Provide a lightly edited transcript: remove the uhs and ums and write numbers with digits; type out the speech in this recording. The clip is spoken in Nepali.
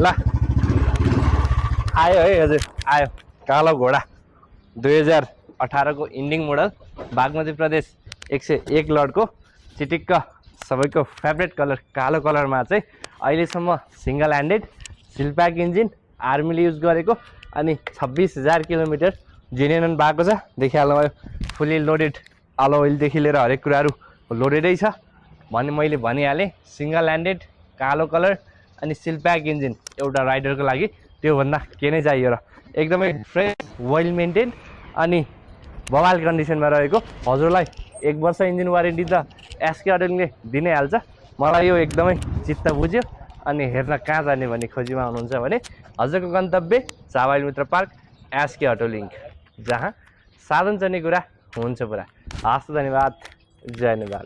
ल आयो है हजुर आयो कालो घोडा 2018 को इन्डिङ मोडल बागमती प्रदेश 101 लडको चिटिक्क सबैको फेभरेट कलर कालो कलरमा चाहिँ अहिलेसम्म सिंगल ह्यान्डेड सिलप्याक इन्जिन आर्मीले युज गरेको अनि 26,000 किलोमिटर जेन्युन भएको छ। देखिहाल्नु भयो फुल्ली लोडेड अल ओइलदेखि लिएर हरेक कुराहरू लोडेडै छ भने मैले भनिहालेँ सिंगल ह्यान्डेड कालो कलर अनि सिलप्याक इन्जिन एउटा राइडरको लागि त्योभन्दा के नै चाहियो र। एकदमै फ्रेस वेल मेन्टेन अनि बवाल कन्डिसनमा रहेको हजुरलाई 1 वर्ष इन्जिन वारेन्टी त एसके अटोले दिनै हाल्छ। मलाई यो एकदमै चित्त बुझ्यो अनि हेर्न कहाँ जाने भन्ने खोजीमा हुनुहुन्छ भने हजुरको गन्तव्य चावाइल मित्र पार्क एसके अटो लिङ्क जहाँ साधन चल्ने कुरा हुन्छ पुरा। हस् धन्यवाद जय नेपाल।